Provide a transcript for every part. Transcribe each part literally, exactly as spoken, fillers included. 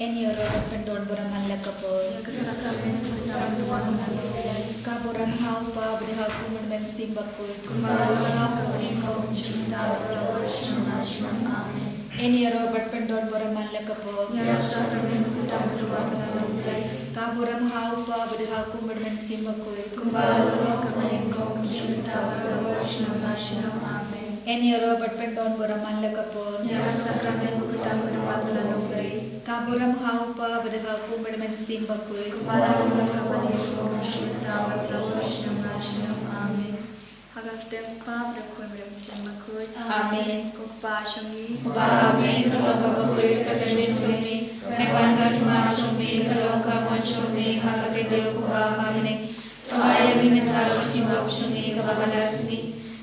Yn ïaroh bad pyndon burom man la ka por. Ïa ka sakramen ka bynta ban wan na U Blei. Ka burom ha U Kpa bad ha U Khun bad ha U Mynsiem Bakhuid. Kumba la long ha ka bynta ka bym jingmyntoi bad la ka por shnong shnong. Amen. Yn ïaroh bad pyndon burom man la ka por. Ïa ka sakramen ka bynta ban wan na U Blei. Ka burom ha U Kpa bad ha U Khun bad ha U Mynsiem Bakhuid. Kumba la long ha ka bynta ka bym jingmyntoi bad la ka por shnong shnong. Amen. Yn ïaroh bad pyndon burom man la ka por. Ïa ka sakramen ka bynta ban wan na U Blei. Ka burom ha U Kpa bad ha U Khun bad ha U Mynsiem Bakhuid. Kumba la long ha ka bynta ka bym jingmyntoi bad la ka por shnong shnong. Amen. Ha ka kyrteng U Kpa bad U Khun bad U Mynsiem Bakhuid. Amen. Ko Kpa jong ngi uba ha bneng, ka long kaba khuid, ka don jong me, ka wan ka hima jong me, ka long ka mon jong me ha ka kynja U Kpa ha bneng. To ai ïa ngi mynta ka jingpop jong ngi kaba ha la ka sngi,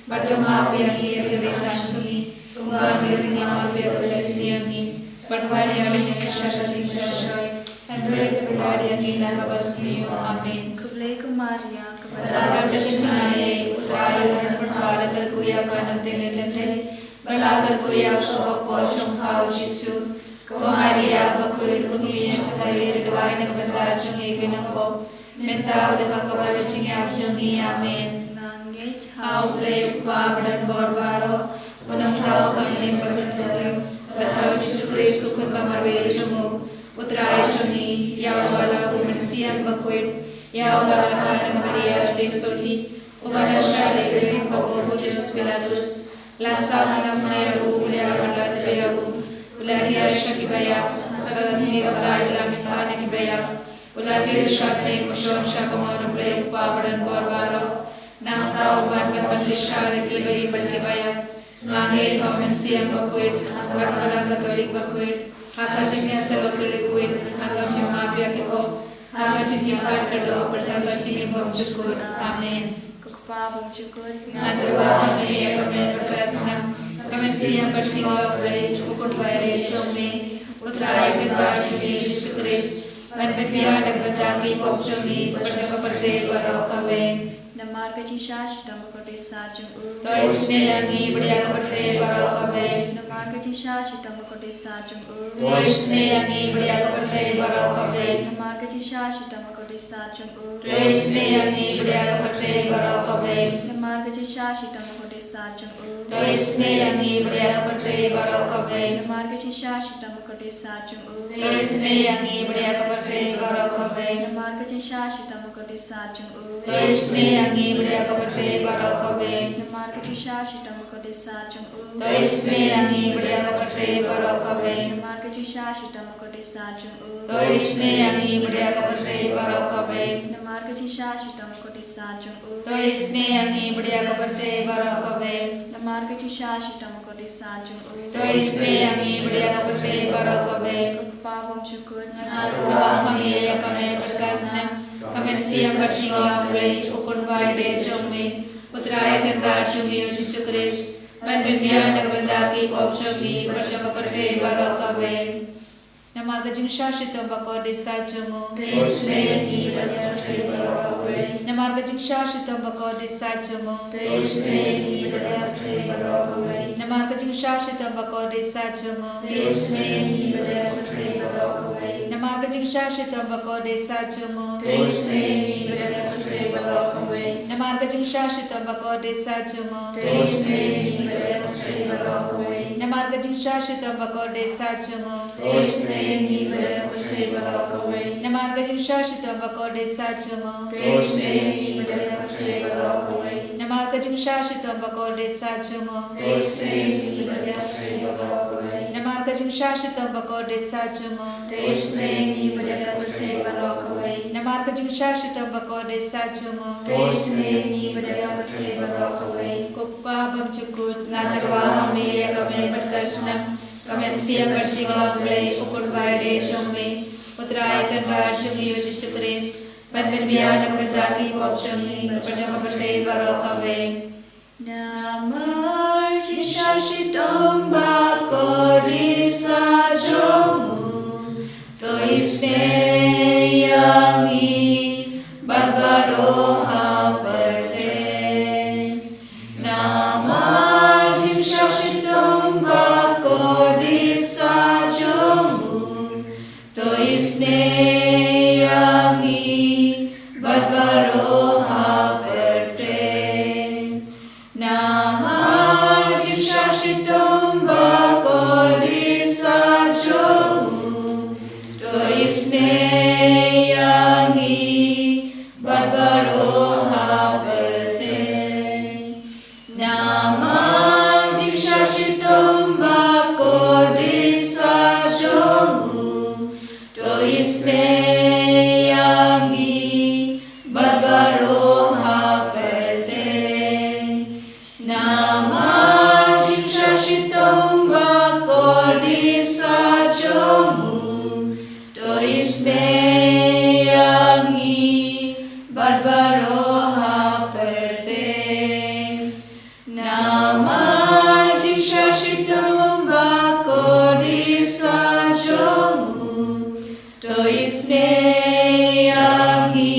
bad to map ïa ngi ïa ki riewkam jong ngi, kumba ngi ruh ngi map ïa ki riewkam jong ngi. Bad wat ïa ngi sha ka jingpynshoi, hynrei to pynlait ïa ngi na kaba sniew. Amen. Khublei ko Maria, kaba don da ka jingaiei, U Trai u don bad pha, la ka rku ïa pha na pdeng ki kynthei, bad la ka rku ïa u soh hapoh jong pha U Jisu. Ko Maria bakhuid, ko Kmie jong U Blei, duwai na ka bynta jong ngi ki nongpop, mynta bad ha ka wan jingïap jong ngi. Amen. Nga ngeit ha U Blei U Kpa badonbor baroh, U Nongthaw uba ha bneng bad ha ka khyndew, bad ha U Jisu Khrist U Khun ba marwei jong U. U Trai jong ngi, ïa uba la U Mynsiem Bakhuid, ïa uba la ka na ka Maria Joseph, uba la shah leh ha ka bor u Pontius Pilatus, la sahnarphna ïa u, u la ïaroh bad la trei ïa u, u la hiar sha kiba ïap, ha ka sngi kaba lai u la mihpat na kiba ïap, u la kiew sha bneng, u shong sha ka mon U Blei U Kpa badonbor baroh. Nangta un wan ban pynbishar ïa kiba im bad kiba ïap. Nga ngeit ha U Mynsiem Bakhuid, ha ka Balang Katholik bakhuid, ha ka jingïaseng lyngkhuid, ha ka jingmap ïa ki pop, ha ka jingmihpat kyrduh bad ha ka jingim bymjukut. Amen. Ko Kpa bymjukut, nga tyrwa ha me ïa ka met bad ka snam, ka mynsiem bad jinglong U Blei, U Khun ba ïadei jong me, U Trai Kynrad jong ngi U Jisu Khrist, ban pynbiang da ka bynta ki pop jong ngi bad jong ka pyrthei baroh kawei. Namar ka jingshah shitom bakordit sat jong U, to isynei ïa ngi bad ïa ka pyrthei baroh kawei. Namar ka jingshah shitom bakordit sat jong U, to isynei ïa ngi bad ïa ka pyrthei baroh kawei. Namar ka jingshah shitom bakordit sat jong U, to isynei ïa ngi bad ïa ka pyrthei baroh kawei. Namar ka jingshah shitom bakordit sat jong U, to isynei ïa ngi bad ïa ka pyrthei baroh kawei. Namar ka jingshah shitom bakordit sat jong U, to isynei ïa ngi bad ïa ka pyrthei baroh kawei. Namar ka jingshah shitom bakordit sat jong U, to isynei ïa ngi bad ïa ka pyrthei baroh kawei. Namar ka jingshah shitom bakordit sat jong U, to isynei ïa ngi bad ïa ka pyrthei baroh kawei. Namar ka jingshah shitom bakordit sat jong U, to isynei ïa ngi bad ïa ka pyrthei baroh kawei. Namar ka jingshah shitom bakordit sat jong U, to isynei ïa ngi bad ïa ka pyrthei baroh kawei. Namar ka jingshah shitom bakordit sat jong U, to isynei ïa ngi bad ïa ka pyrthei baroh kawei. Ko Kpa bymjukut, nga tyrwa ha me ïa ka met bad ka snam, ka mynsiem bad jinglong U Blei, U Khun ba ïadei jong me, U Trai Kynrad jong ngi U Jisu Khrist, ban pynbiang da ka bynta ki pop jong ngi bad jong ka pyrthei baroh kawei. Namar ka jingshah shitom bakordit sat jong U, to isynei ïa ngi bad ïa ka pyrthei baroh kawei. Namar ka jingshah shitom bakordit sat jong U, to isynei ïa ngi bad ïa ka pyrthei baroh kawei. Namar ka jingshah shitom bakordit sat jong U, to isynei ïa ngi bad ïa ka pyrthei baroh kawei. Namar ka jingshah shitom bakordit sat jong U, to isynei ïa ngi bad ïa ka pyrthei baroh kawei. Namar ka jingshah shitom bakordit sat jong U, to isynei ïa ngi bad ïa ka pyrthei baroh kawei. Namar ka jingshah shitom bakordit sat jong U, to isynei ïa ngi bad ïa ka pyrthei baroh kawei. Namar ka jingshah shitom bakordit sat jong U, to isynei ïa ngi bad ïa ka pyrthei baroh kawei. Namar ka jingshah shitom bakordit sat jong U, to isynei ïa ngi bad ïa ka pyrthei baroh kawei. Namar ka jingshah shitom bakordit sat jong U, to isynei ïa ngi bad ïa ka pyrthei baroh kawei. Namar ka jingshah shitom bakordit sat jong U, to isynei ïa ngi bad ïa ka pyrthei baroh kawei. Ko Kpa bymjukut, nga tyrwa ha me ïa ka met bad ka snam, ka mynsiem bad jinglong U Blei, U Khun ba ïadei jong me, U Trai Kynrad jong ngi U Jisu Khrist, ban pynbiang da ka bynta ki pop jong ngi bad jong ka pyrthei baroh kawei. Namar jingshah shitom bakordit sat jong U, to isynei ïa ngi bad baroh ha pyrthei. Namar jingshah shitom bakordit sat jong U, to baroh ha pyrthei. Namar jingshah shitom bakordit sah jong u, to isynei ïa ngi bad baroh ha pyrthei. Namar jingshah shitom bakordit sah jong u, to isynei ïa ngi bad baroh ha pyrthei. Namar jingshah shitom bakordit sah jong u, to isynei ïa ngi bad baroh ha pyrthei. Namar jingshah shitom bakordit sah jong u, to isynei ïa ngi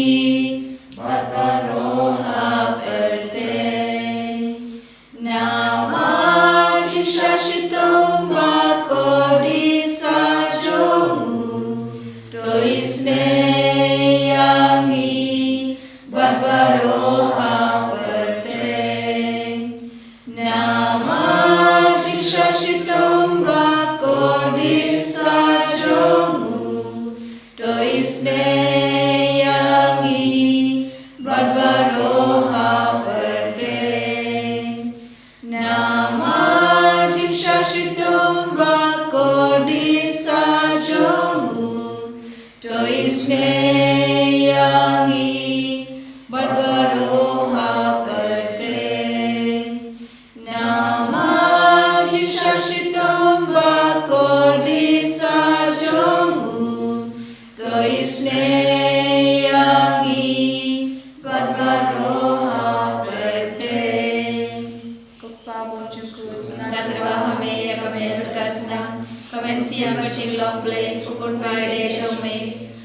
bad baroh ha pyrthei. Namar jingshah shitom bakordit sah jong u, to isynei ïa ngi bad baroh ha pyrthei. Namar jingshah shitom bakordit sah jong u, to isynei ïa ngi bad baroh ha pyrthei. Namar jingshah shitom bakordit sah jong u, to isynei ïa ngi bad baroh ha pyrthei. Namar jingshah shitom bakordit sah jong u, to isynei ïa ngi bad baroh ha pyrthei. Ko Kpa bymjukut, nga kyrpad ha me ïa ka met bad ka snam, ka mynsiem bad jinglong Blei, u Kynrad jong me,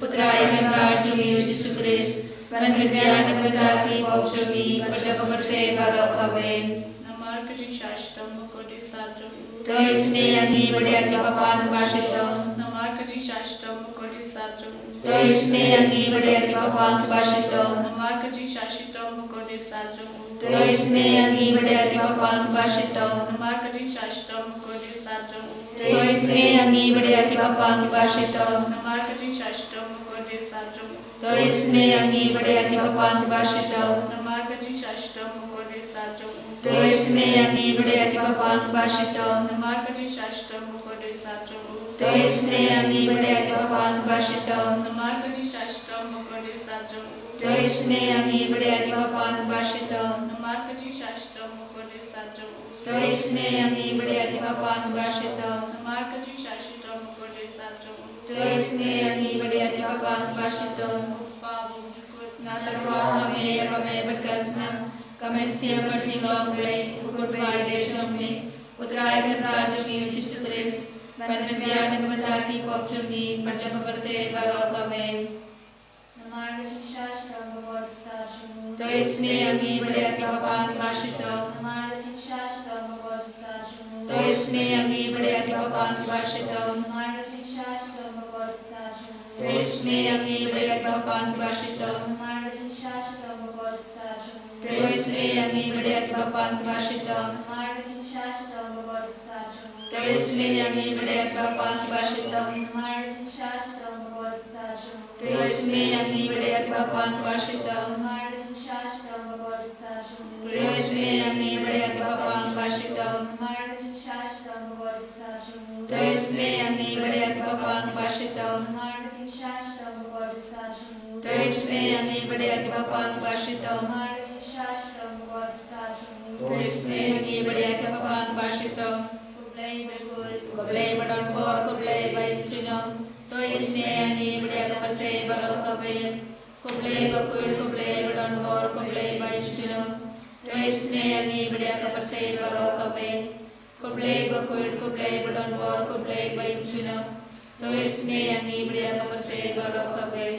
u Trai Kynrad jong ngi u Jisu Khrist, ban pynbiang na ka bynta ki pop jong ngi bad jong ka pyrthei baroh kawei. Namar ka jingshah shitom bakordit sah jong u, to isynei ïa ngi bad ïa ki bapang ba shitom. Namar ka jingshah shitom bakordit sah jong u, to isynei ïa ngi bad ïa ki bapang ba shitom. Namar ka jingshah shitom bakordit sah jong u, to isynei ïa ngi bad ïa ki bapang ba shitom. Namar ka jingshah shitom bakordit sah jong u, to isynei ïa ngi bad ïa ki bapang ba shitom. Namar ka jingshah shitom bakordit sah jong u, to isynei ïa ngi bad ïa ki bapang ba shitom. Namar ka jingshah shitom bakordit sah jong u, to isynei ïa ngi bad ïa ki bapang ba shitom. Namar ka jingshah shitom bakordit sah jong u, to isynei ïa ngi bad ïa ki bapang ba shitom. Namar ka jingshah shitom bakordit sah jong u, to isynei ïa ngi bad ïa ki bapang ba shitom. Namar ka jingshah shitom bakordit sah jong u, to isynei ïa ngi bad ïa ki bapang ba shitom. Namar ka jingshah shitom bakordit sah jong u, to isynei ïa ngi bad ïa ki bapang ba shitom. Ko Kpa bymjukut, nga kyrpad ha me ïa ka met bad ka snam, ka mynsiem bad jinglong Blei, u Kynrad jong me, u Trai Kynrad jong ngi u Jisu Khrist, ban pynbiang na ka bynta ki pop jong ngi bad jong ka pyrthei baroh kawei. Namar ka jingshah shitom bakordit sah jong u, to isynei ïa ngi bad ïa ki bapang ba shitom. Namar ka jingshah shitom bakordit sah jong u, to isynei ïa ngi bad ïa ki bapang ba shitom. Namar ka jingshah shitom bakordit sah jong u, to isynei ïa ngi bad ïa ki bapang ba shitom. Namar ka jingshah shitom bakordit sah jong u, to isynei ïa ngi bad ïa ki bapang ba shitom. Namar ka jingshah shitom bakordit sah jong u, to isynei ïa ngi bad ïa ki bapang ba shitom. Namar ka jingshah shitom bakordit sah jong u, to isynei ïa ngi bad ïa ki bapang ba shitom. Namar ka jingshah shitom bakordit sah jong u, to isynei ïa ngi bad ïa ki bapang ba shitom. Namar ka jingshah shitom bakordit sah jong u, to isynei ïa ngi bad ïa ki bapang ba shitom. Namar ka jingshah shitom bakordit sah jong u, to isynei ïa ngi bad ïa ki bapang ba shitom. Namar ka jingshah shitom bakordit sah jong u, to isynei ïa ngi bad ïa ki bapang ba shitom. Ko Blei bakhuid, ko Blei badonbor, ko Blei ba ïeit junom, to isynei ïa ngi bad ïa ka pyrthei baroh kawei. Ko Blei bakhuid, ko Blei badonbor, ko Blei ba ïeit junom, to isynei ïa ngi bad ïa ka pyrthei baroh kawei. Ko Blei bakhuid, ko Blei badonbor, ko Blei ba ïeit junom, to isynei ïa ngi bad ïa ka pyrthei baroh kawei.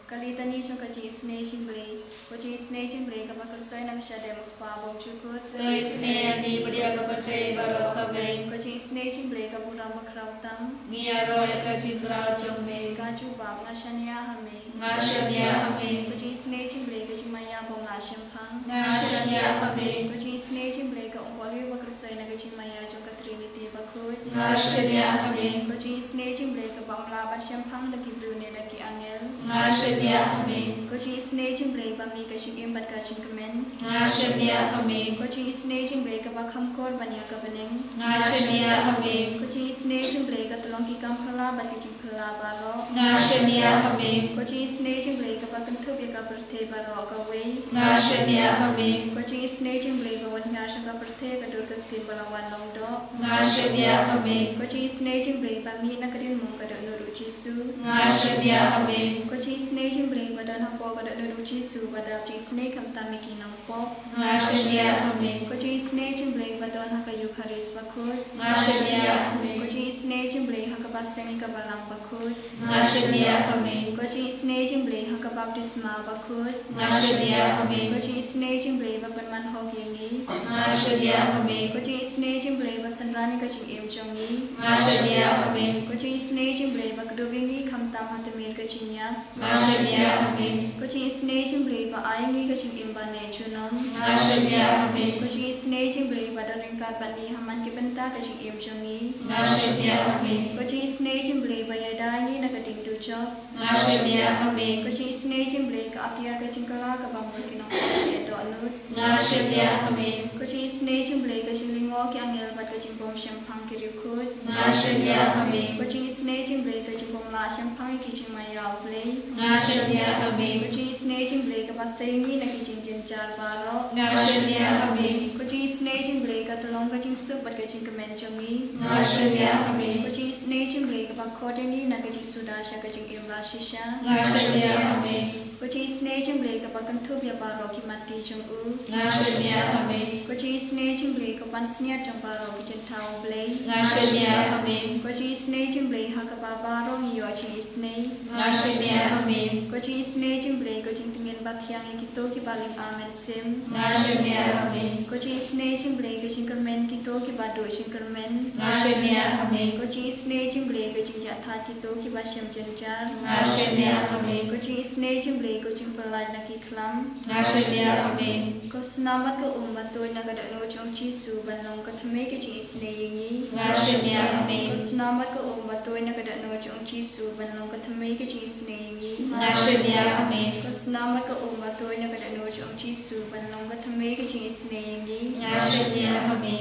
Ka litani jong ka jingisynei jong U Blei. Ko jingisynei jong U Blei kaba kyrsoi na ka shadem U Kpa Bymjukut. To isynei ïa ngi bad ïa ka pyrthei baroh kawei. Ko jingisynei jong U Blei ka burom bakhraw tam. Ngi ïaroh ïa ka jingkhraw jong me. Ka jubab, nga shaniah ha me. Nga shaniah ha me. Ko jingisynei jong U Blei ka jingmaïa bym lah shemphang. Nga shaniah ha me. Ko jingisynei jong U Blei ka umpohliew ba kyrsoi na ka jingmaïa jong ka Trinity bakhuid. Nga shaniah ha me. Ko jingisynei jong U Blei kaba ym lah ban shemphang da ki briew ne da ki angel. Nga shaniah ha me. Ko jingisynei jong U Blei ba mih ka jingim bad ka jingkmen. Nga shaniah ha me. Ko jingisynei jong U Blei kaba kham kor ban ïa ka bneng. Nga shaniah ha me. Ko jingisynei jong U Blei ka tyllong ki kam phylla bad ki jingphylla baroh. Nga shaniah ha me. Ko jingisynei jong U Blei kaba kynthup ïa ka pyrthei baroh kawei. Nga shaniah ha me. Ko jingisynei jong U Blei ba wan hiar sha ka pyrthei ka dur ka ktien ba la wan long doh. Nga shaniah ha me. Ko jingisynei jong U Blei ba mih na ka diengmum ka dohnud U Jisu. Nga shaniah ha me. Ko jingisynei jong U Blei ba don hapoh ka dohnud U Jisu ba dap jingisynei khamtam ïa ki nongpop. Nga shaniah ha me. Ko jingisynei jong U Blei ba don ha ka Eukharist bakhuid. Nga shaniah ha me. Ko jingisynei jong U Blei ha kaba seng ïa ka balang bakhuid. Nga shaniah ha me. Ko jingisynei jong U Blei ha ka baptisma bakhuid. Nga shaniah ha me. Ko jingisynei jong U Blei ba pynman hok ïa ngi. Nga shaniah ha me. Ko jingisynei jong U Blei ba synran ïa ka jingim jong ngi. Nga shaniah ha me. Ko jingisynei jong U Blei ba kdup ïa ngi khamtam ha tmier ka jingïap. Nga shaniah ha me. Ko jingisynei jong U Blei ba ai ïa ngi ka jingim ba neh junom. Nga shaniah ha me. Ko jingisynei jong U Blei ba don ryngkat bad ngi ha man ki bynta ka jingim jong ngi. Nga shaniah ha me. Ko jingisynei jong U Blei ba ïada ïa ngi na ka ding dujok. Nga shaniah ha me. Ko jingisynei jong U Blei ka atiar ka jingkylla kaba mut ki nongpop ki dohnud. Nga shaniah ha me. Ko jingisynei jong U Blei ka jinglyngngoh ki angel bad ka jingbym shemphang ki riewkhuid. Nga shaniah ha me. Ko jingisynei jong U Blei ka jingbym lah shemphang ïa ki jingmaïa U Blei. Nga shaniah ha me. Ko jingisynei jong U Blei kaba sei ïa ngi na ki jingjynjar baroh. Nga shaniah ha me. Ko jingisynei jong U Blei ka tyllong ka jingsuk bad ka jingkmen jong ngi. Nga shaniah ha me. Ko jingisynei jong U Blei kaba khot ïa ngi na ka jingsuda sha ka jingim ba shisha. Nga shaniah ha me. Ko jingisynei jong U Blei kaba kynthup ïa baroh ki matti jong u. Nga shaniah ha me. Ko jingisynei jong U Blei ka pansngiat jong baroh ki jingthaw U Blei. Nga shaniah ha me. Ko jingisynei jong U Blei ha kaba baroh ngi ïoh jingisynei. Nga shaniah ha me. Ko jingisynei jong U Blei ka jingtngen ba thiang ïa kito kiba lynga mynsiem. Nga shaniah ha me. Ko jingisynei jong U Blei ka jingkyrmen kito kiba duh jingkyrmen. Nga shaniah ha me. Ko jingisynei jong U Blei ka jingjahthait kito kiba shem jynjar. Nga shaniah ha me. Ko jingisynei jong U Blei ka jingpyllait na ki khlam. Nga shaniah ha me. Ko snam bad ka um ba tuid na ka dohnud jong Jisu ban long ka thymmei ka jingisynei ïa ngi. Nga shaniah ha me. Ko snam bad ka um ba tuid na ka dohnud jong Jisu ban long ka thymmei ka jingisynei ïa ngi. Nga shaniah ha me. Ko snam bad ka um ba tuid na ka dohnud jong Jisu ban long ka thymmei ka jingisynei ïa ngi. Nga shaniah ha me.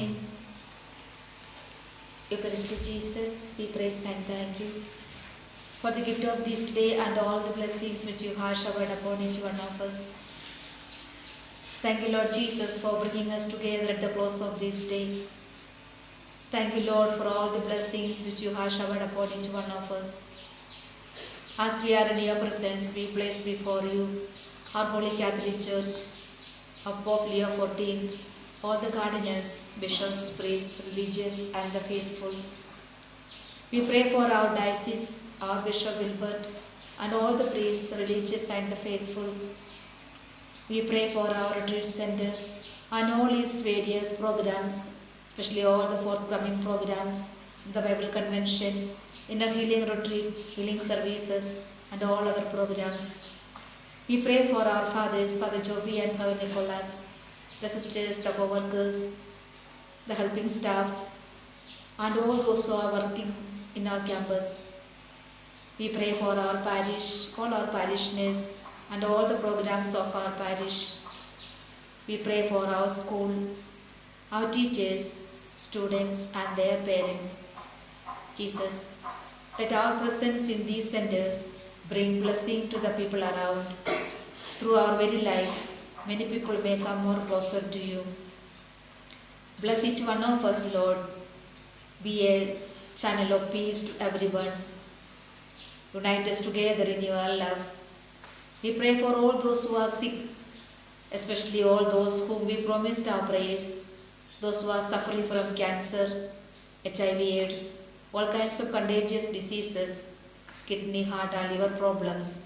Eucharistic Jesus, we praise and thank you for the gift of this day and all the blessings which you have showered upon each one of us. Thank you, Lord Jesus, for bringing us together at the close of this day. Thank you, Lord, for all the blessings which you have showered upon each one of us. As we are in your presence, we place before you our Holy Catholic Church, of Pope Leo fourteenth, all the cardinals, bishops, priests, religious, and the faithful. We pray for our diocese, our Bishop Wilbert, and all the priests, religious, and the faithful. We pray for our retreat center and all its various programs, especially all the forthcoming programs, the Bible convention, inner healing retreat, healing services, and all other programs. We pray for our fathers, Father Joby and Father Nicholas, the sisters, the co-workers, the helping staffs, and all those who are working in our campus. We pray for our parish, all our parishioners, and all the programs of our parish. We pray for our school, our teachers, students, and their parents. Jesus, let our presence in these centers bring blessing to the people around. Through our very life, many people may come more closer to you. Bless each one of us, Lord. Be a channel of peace to everyone. Unite us together in your love. We pray for all those who are sick, especially all those whom we promised our prayers, those who are suffering from cancer, H I V AIDS, all kinds of contagious diseases, kidney, heart, and liver problems.